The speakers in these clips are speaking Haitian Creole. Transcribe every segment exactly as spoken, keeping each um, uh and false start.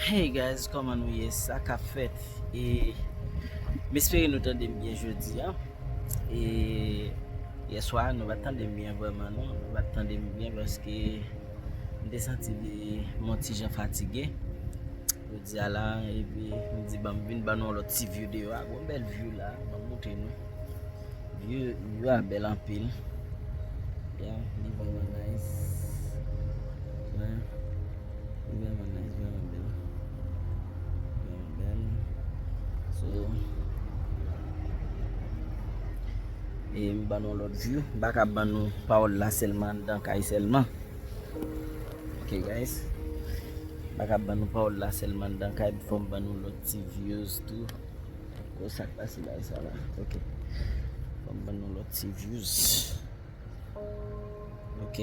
Hey guys, kòman nou ye? Sa k ap fèt? E m espere nou tande m byen jodi a. E yèswa nou pa t tande m byen vrèman non. Nou pa t tande m byen paske m te santi m yon ti jan fatige. Jodi a la, epi m di ban m vin ban nou yon lòt ti view deyò a. Gon bèl view la, ban m montre nou. View, view a bèl anpil. Yeah, li vrèman nice. Yeah. Li vrèman nice, vrèman bèl. Vrèman bèl. So, e m ban nou lòt view. M pa ka ban nou pawòl la sèlman anndan kay sèlman. Ok guys. M pa ka ban nou pawòl la sèlman anndan kay, fò m ban nou lòt ti views tou. Kon sa k pase bagay sa la. Ok. Fò m ban nou lòt ti views. Ok.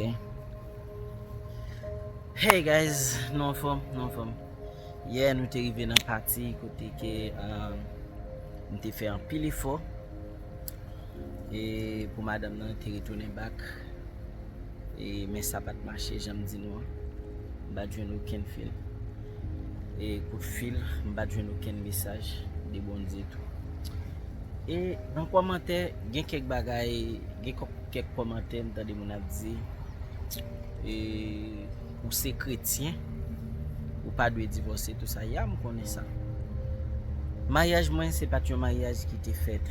Hey guys, nou anfòm, nou anfòm. Yè nou te rive nan pati kote ke um, m te fè anpil efò e pou madanm nan te retounen back. E, men sa pa t mache, jan m di nou an. M pa t jwenn okenn fil. E kout fil, m pa t jwenn okenn mesaj de Bondye tou. E nan kòmantè, gen kèk bagay, gen kò- kèk kòmantè m tande moun ap di, e, ou se kretyen, ou pa dwe divòse, tou sa. Ya, m konnen sa. Maryaj mwen, se pa t yon maryaj ki te fèt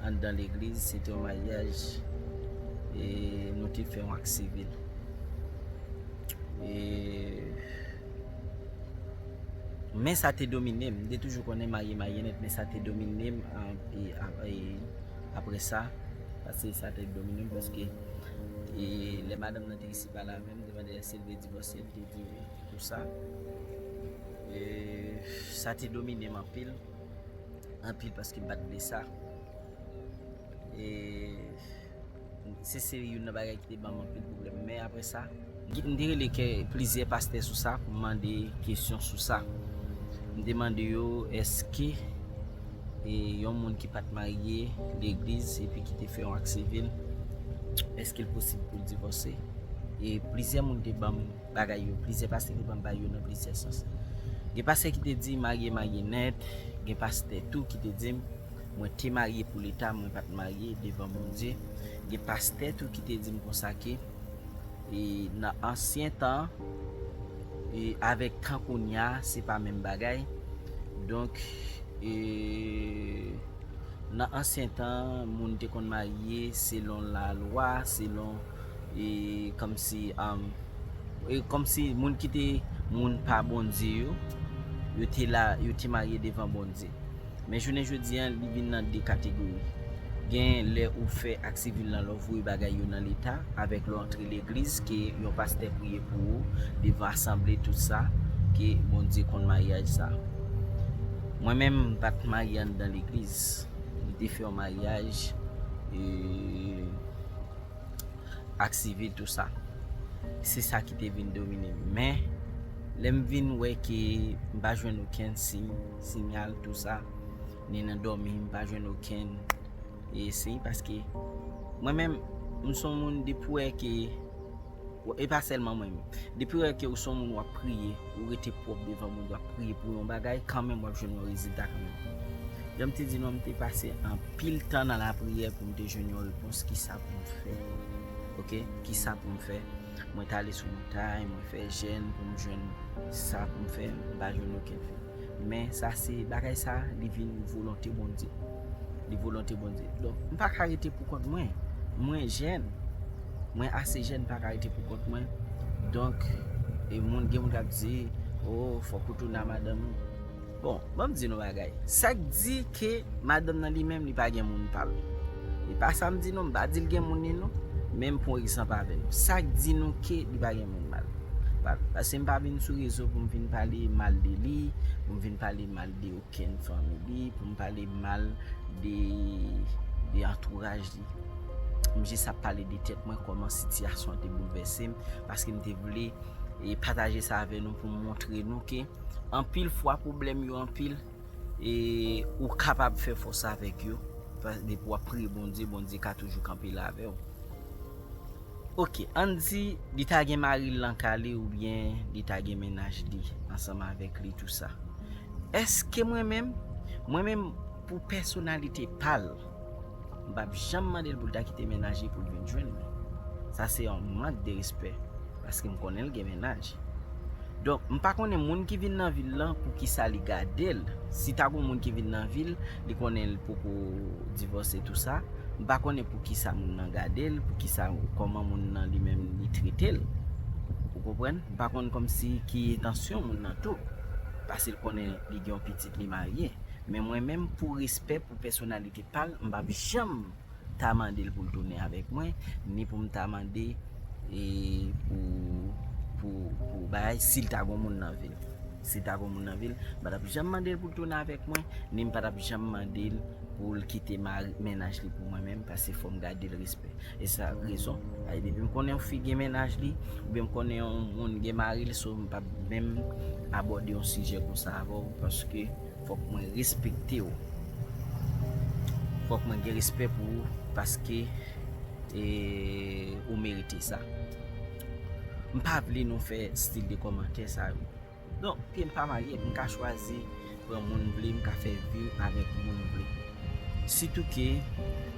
anndan legliz, se te yon maryaj, e, nou te fè yon ak sivil. E, men sa te domine m. M te toujou konnen marye, marye nèt, men sa te domine m, a, e, a, e, apre sa. Paske sa te domine m, paske, e, lè madanm nan te resi pale avè m, m te mande èske l vle divòse, l te di wi, tou sa. E, sa te domine m anpil, anpil, paske m pa t vle sa. E, se, se youn nan bagay ki te ban m anpil pwoblèm. Men apre sa, m te rele kè plizyè pastè sou sa pou m mande kesyon sou sa. M te mande yo, èske, e, yon moun ki pa t marye legliz epi ki te fè yon ak sivil, èske l posib pou l divòse? E plizyè moun te ban m bagay yo, plizyè pastè te ban m bagay yo nan plizyè sans. Gen pastè ki te di marye, marye nèt, gen pastè tou ki te di m, mwen te marye pou leta, mwen pa t marye devan Bondye. Gen pastè tou ki te di m konsa ke, e, nan ansyen tan, e, avèk tan kounye a, se pa menm bagay. Donk, e, nan ansyen tan, moun te konn marye selon lalwa, selon, e, kòmsi, um, e, kòmsi moun ki te moun pa Bondye yo, yo te la, yo te marye devan Bondye. Men jounen jodi a, li vin nan de kategori. Gen lè ou fè ak sivil lan, lè w voye bagay yo nan leta, avèk lè w antre legliz, ke yon pastè priye pou ou, devan asanble, tout sa, ke Bondye konn maryaj sa. Mwen menm, m pa t marye anndan legliz. M te fè yon maryaj, e, ak sivil, tou sa. Se sa ki te vin domine m. Men, lè m vin wè ke m pa jwenn okenn siy, siyal, tou sa, ni nan dòmi, m pa jwenn okenn, e, siy, paske mwen menm, m se yon moun, depi w wè ke, e pa sèlman mwen menm, depi w wè ke ou se yon moun w ap priye, ou rete pwòp devan Bondye, w ap priye pou yon bagay, kanmenm w ap jwenn yon rezilta kanmenm. Jan m te di nou, m te pase anpil tan nan lapriyè pou m te jwenn yon repons, kisa pou m fè. Ok? Kisa pou m fè? Mwen t ale sou montay, mwen fè jèn pou m jwenn sa pou m fè, m pa jwenn okenn fil. Men sa se, bagay sa, li vin volonte Bondye. Li volonte Bondye. Donk, m pa ka rete pou kont mwen. Mwen jèn. Mwen ase jèn, m pa ka rete pou kont mwen. Donk, e moun, gen moun k ap di, "Oh, fòk ou tounen a madanm ou." Bon, ban m di nou bagay. Sa k di ke madanm nan li menm li pa gen moun pa l? E pa sa m di nou, m pa di l gen moun li non. Men m pran egzanp avè nou. Sa k di nou ke li pa gen moun pa l? Paske m pa vin sou rezo pou m vin pale mal de li, pou m vin pale mal de okenn fanmi li, pou m pale mal de, de antouraj li. M jis ap pale de tèt mwen, kòman sitiyasyon an te boulvèse m, paske m te vle, e, pataje sa avè nou pou m montre nou ke anpil fwa pwoblèm yo anpil, e ou kapab fè fòs avèk yo, pa- depi w ap priye Bondye, Bondye ka toujou kanpe la avè w. Ok, ann di li ta gen mari l nan ka li oubyen li ta gen mennaj li ansanm avèk li, tou sa. Èske mwen menm, mwen menm, pou pèsonalite pa l, m p ap janm mande l pou l ta kite mennaj li pou l vin jwenn mwen. Sa se yon mank de respè, paske m konnen l gen mennaj. Donk, m pa konnen moun ki vin nan vil lan, poukisa li gade l. Si ta gon moun ki vin nan vil, li konnen l poko divòse, tou sa, m pa konnen poukisa moun nan gade l, poukisa, kòman moun nan li menm li trete l. Ou konprann? M pa konn kòmsi ki entansyon moun nan tou. Paske l konnen li gen yon pitit, li marye. Men mwen menm, pou respè, pou pèsonalite pa l, m p ap janm ta mande l pou l tounen avèk mwen, ni pou m ta mande e pou, pou, pou bagay, si l ta gon moun nan vil. Si l ta gon moun nan vil, m pa t ap janm mande l pou l tounen avèk mwen, ni m pa t ap janm mande l pou l kite mari, mennaj li pou mwen menm, paske fò m gade l respè. E sa rezon. Ay, depi m konnen yon fi gen mennaj li, oubyen m konnen yon moun gen mari l, so m p ap menm abòde yon sijè konsa avè w, paske fòk mwen respekte w. Fòk mwen gen respè pou ou, paske e, ou merite sa. M pa vle nou fè stil de kòmantè sa yo. Donk, ke m pa marye, m ka chwazi pran moun m vle, m ka fè vi m avèk moun m vle. Sitou ke,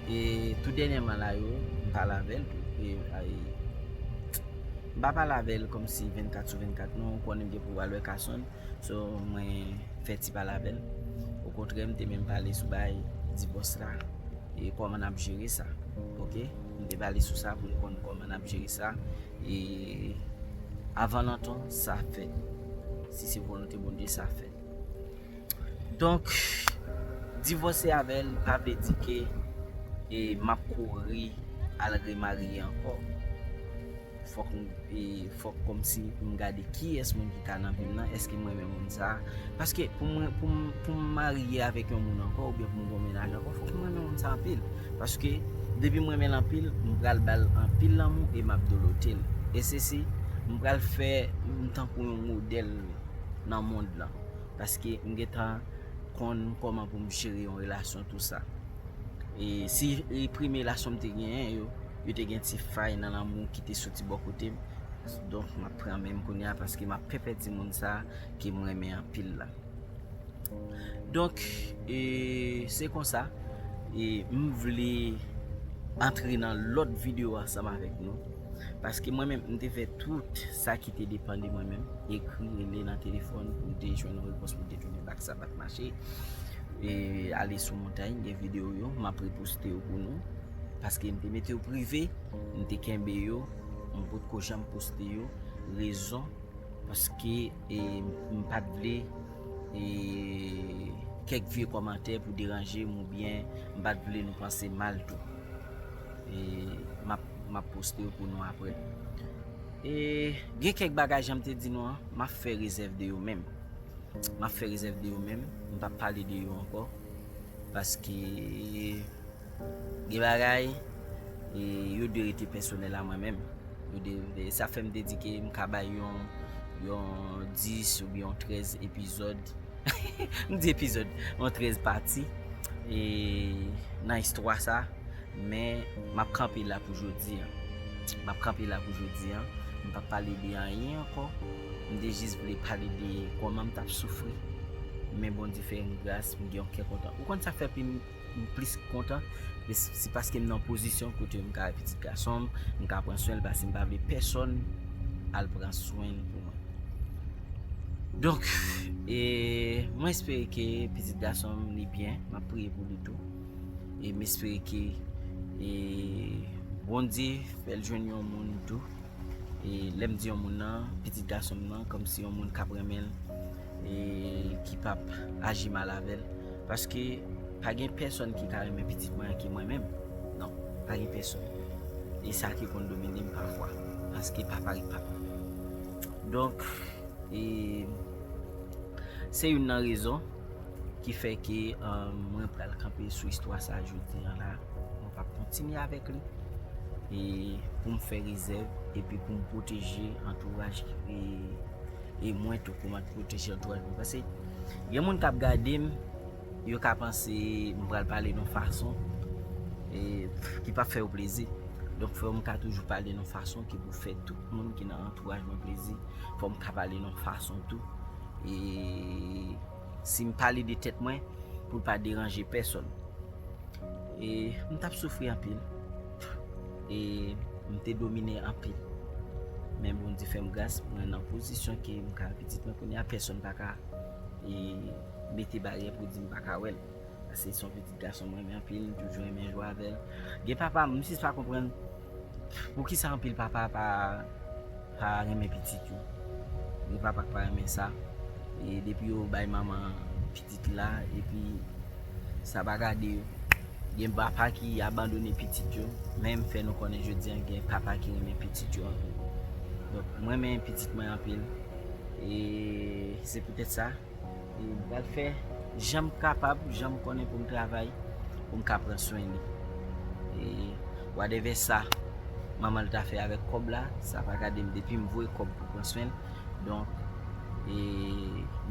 e, tou dènyèman la yo, m pale avè l tou. E, ay, m pa pale avè l kòmsi vennkat sou vennkat, non, ou konnen m gen pou al wè Carson. So, mwen fè ti pale avè l. Okontrè, m te menm pale sou bagay divòs la e kòman n ap jere sa. Ok? M te pale sou sa pou n konn kòman n ap jere sa. E avan lontan, sa fèt. Si se volonte Bondye, sa fèt. Donk, divòse avè l pa vle di ke e m ap kouri al remarye ankò. Fòk m, e, fòk kòmsi m gade kiyès moun ki ka nan vi m nan, èske m renmen moun sa a. Paske pou mwen, pou m, pou m marye avèk yon moun ankò, oubyen pou m gen yon mennaj ankò, fòk m renmen moun sa a anpil. Paske depi m renmen l anpil, m pral ba l anpil lanmou e m ap dolote l. E se si m pral fè m tankou yon modèl nan mond lan. Paske m gentan konn kòman pou m jere yon relasyon, tou sa. E si e premye relasyon m te genyen yo, yo te gen ti fay nan lanmou ki te soti bò kote m. Donk, m ap pran men m kounye a paske m ap pè pèdi moun sa a ke m renmen anpil la. Donk, e, se konsa, e, m vle antre nan lòt videyo ansanm avèk nou. Paske mwen menm, m te fè tout sa ki te depann de mwen menm. Ekri, rele nan telefòn pou m te jwenn yon repons pou m te tounen bak sa pa t mache. E ale sou montay, gen videyo yo, m ap reposte yo pou nou. Paske m te mete yo prive, m te kenbe yo, m potko janm poste yo. Rezon, paske, e, m pa t vle, e, kèk vye kòmantè pou deranje m oubyen m pa t vle nou panse mal tou. E, m ap, m ap poste yo pou nou apre. E, gen kèk bagay jan m te di nou an, m ap fè rezèv de yo menm. M ap fè rezèv de yo menm, m p ap pale de yo ankò. Paske gen bagay, e, yo dwe rete pèsonèl a mwen menm. Yo dwe, sa fè m te di ke m ka bay yon, yon dis oubyen yon trèz epizòd. M di epizòd, yon trèz pati, e, nan istwa sa. Men, m ap kanpe la pou jodi a. M ap kanpe la pou jodi a. M p ap pale de anyen ankò. M te jis vle pale de kòman m t ap soufri. Men Bondye fè m gras, m gen yon kè kontan. Ou konn sa k fè pi m, m plis kontan? Men se, se paske m nan yon pozisyon kote m ka wè pitit gason m, m ka pran swen l, paske m pa vle pèsonn al pran swen l pou mwen. Donk, e, mwen espere ke pitit gason m li byen, m ap priye pou li tou. E m espere ke, e, Bondye fè l jwenn yon moun tou. E lè m di yon moun nan, pitit gason m nan, kòmsi yon moun k ap renmen l, e ki p ap aji mal avè l. Paske pa gen pèsonn ki ka renmen pitit mwen an ke mwen menm. Non, pa gen pèsonn. E sa ki konn domine m pafwa. Paske papa ret papa. Donk, e se youn nan rezon ki fè ke, e, mwen pral kanpe sou istwa sa a jodi a la. Mwen p ap kontinye avèk li. E pou m fè rezèv, epi pou m pwoteje antouraj, e, e mwen tou, pou m pwoteje antouraj mwen. Paske gen moun k ap gade m, yo ka panse m pral pale nan fason, e, ki p ap fè yo plezi. Donk, fò m ka toujou pale nan fason ki pou fè tout moun ki nan antouraj mwen plezi. Fò m ka pale nan fason tou. E si m pale de tèt mwen, pou l pa deranje pèsonn. E m t ap soufri anpil. E m te domine anpil. Men Bondye fè m gras, mwen nan pozisyon ke m ka wè pitit mwen kounye a, pèsonn pa ka e mete baryè pou di m pa ka wè l. Paske se yon pitit gason mwen renmen anpil, m toujou renmen jwe avè l. Gen papa, m jis pa konprann poukisa anpil papa pa, pa renmen pitit yo. Gen papa k pa renmen sa. E depi yo bay manman pitit la, epi sa pa gade yo. Gen papa ki abandone pitit yo, men m fè nou konnen jodi a gen papa ki renmen pitit yo anpil. Donk, mwen renmen pitit mwen anpil. E se poutèt sa, e m pral fè jan m kapab, jan m konnen pou m travay, pou m ka pran swen li. E whatever sa manman l ta fè avèk kòb la, sa pa gade m depi m voye kòb pou pran swen l. Donk, e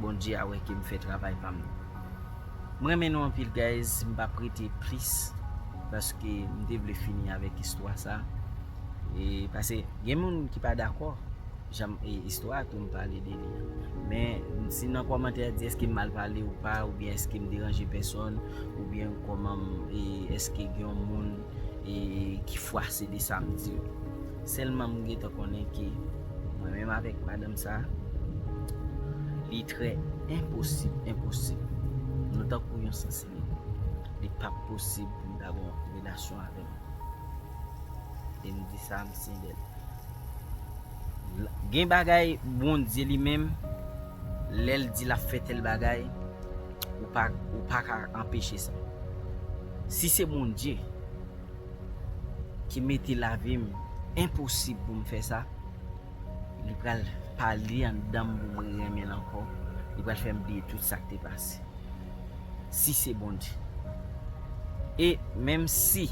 Bondye a wè ke m fè travay pa m nan. Mwen renmen nou anpil, guys. M p ap rete plis paske m te vle fini avèk istwa sa. E paske gen moun ki pa dakò jan m, e, istwa a tou m pale de li a. Men si nan kòmantè a di èske m mal pale ou pa, oubyen èske m deranje pèsonn, oubyen kòman m, e, èske gen yon moun, e, ki fwase de sa m di yo. Sèlman m gentan konnen ke mwen menm avèk madanm sa, li trè enposib, enposib. Nou tankou yon sans li. Li p ap posib pou m ta gen yon relasyon avè l. E m di sa, m sendèl. Gen bagay Bondye li menm, lè l di l ap fè tèl bagay, ou pa, ou pa ka anpeche sa. Si se Bondye ki mete lavi m enposib pou m fè sa, li pral pale anndan m pou m renmen l ankò. Li pral fè m bliye tout sa k te pase. Si se Bondye. E menm si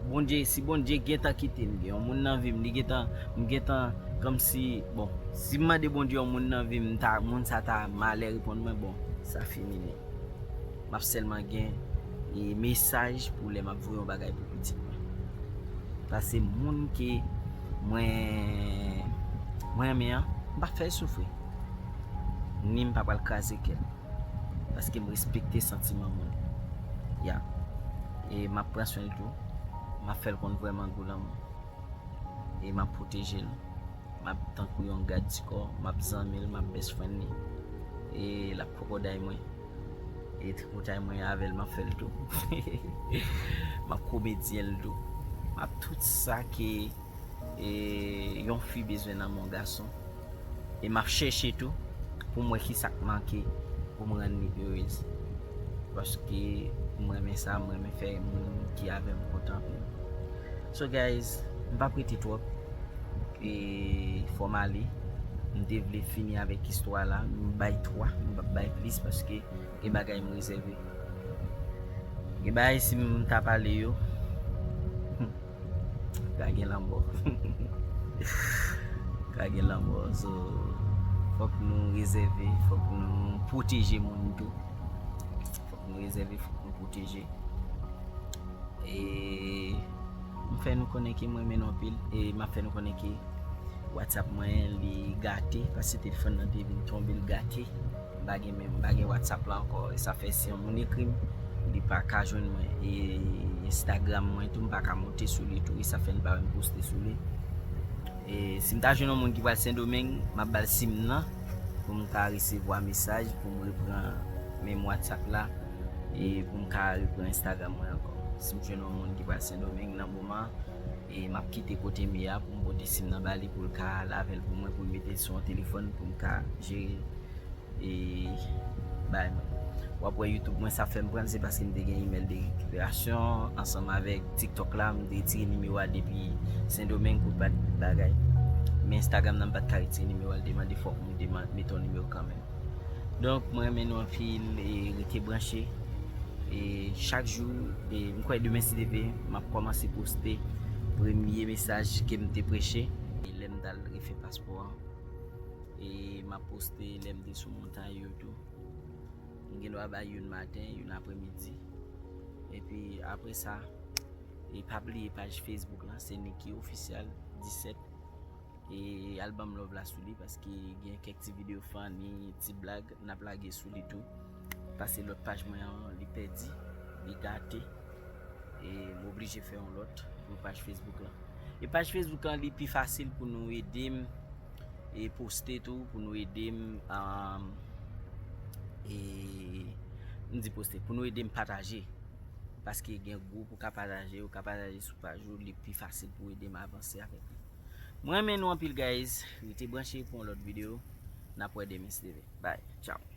Bondye, si Bondye gentan kite m, gen yon moun nan vi m, li gentan, m gentan kòmsi, bon, si m mande Bondye yon moun nan vi m, ta, moun sa ta malè reponn mwen, bon, sa fini nèt. M ap sèlman gen, e, mesaj pou lè m ap voye yon bagay pou pitit mwen. Paske moun ke mwen, mwen renmen an, m p ap fè l soufri. Ni m pa pral kraze kè l. Paske m respekte santiman moun. Ya. E m ap pran swen l tou. M ap fè l konn vrèman gou lanmou. E m ap pwoteje l. M ap tankou yon gad di kò, m ap zanmi l, m ap best friend li. E l ap kwokoday mwen. E tripotay mwen avè l, m ap fè l tou. M ap komedyen l tou. M ap tout sa ke, e, yon fi bezwen nan men yon gason. E m ap chèche tou pou m wè ki sa k manke pou m rann li erez. Paske m renmen sa, m renmen fè moun ki avè m kontan anpil. So guys, m p ap rete twòp. E fò m ale. M te vle fini avèk istwa la. M bay twa, m p ap bay plis paske gen bagay m rezève. Gen bagay si m ta pale yo, ka gen lanmò. Ka gen lanmò. So, fòk nou rezève, fòk nou pwoteje moun tou. Fòk nou rezève, fòk nou pwoteje. E m fè nou konnen ke mwen renmen nou anpil. E m ap fè nou konnen ke WhatsApp mwen, li gate, paske telefòn nan te vin tonbe, l gate. M pa gen menm, m pa gen WhatsApp la ankò. E sa fè si yon moun ekri m, li pa ka jwenn mwen. E Instagram mwen tou, m pa ka monte sou li tou. E sa fè l pa wè m poste sou li. E si m ta jwenn yon moun ki pral Sendomeng, m ap ba l sim nan pou m ka resevwa mesaj, pou m repran menm WhatsApp la, e pou m ka repran Instagram mwen ankò. Si m jwenn yon moun ki pral Sendomeng nan moman, e m ap kite kote m ye a pou m pote sim nan ba li pou l ka lave l pou mwen, pou l mete l sou yon telefòn pou m ka jere, e bay mwen. W ap wè YouTube mwen sa fè m pran l, se paske m te gen email de rekiperasyon ansanm avèk TikTok la, m te retire nimewo a depi Sendomeng pou pa t bagay. Men Instagram nan m pa t ka retire nimewo a, l te mande fòk m te ma-, mete yon nimewo kanmenm. Donk, mwen renmen nou anpil e rete branche. E chak jou, e m kwè demen si Dye vle, m ap kòmanse poste premye mesaj ke m te preche. E lè m t al refè paspò an, e m ap poste lè m te sou montay yo tou. M gen dwa bay youn maten, youn apremidi. Epi apre sa, E pa bliye paj Facebook lan, se Nicky Official disèt. E al ban m love la sou li, paske gen kèk ti videyo funny, ti blag n ap lage sou li tou. Paske lòt paj mwen an, li pèdi, li gate. E m oblije fè yon lòt pou paj Facebook lan. E paj Facebook lan, li pi fasil pou nou ede m e poste tou, pou nou ede m, um, e m di poste, pou nou ede m pataje. Paske gen gwoup ou ka pataje, ou ka pataje sou paj ou, li pi fasil pou ede m avanse avèk li. Mwen renmen nou anpil, guys. Rete branche pou yon lòt videyo. N ap wè demen, si Dye vle. Bye. Ciao.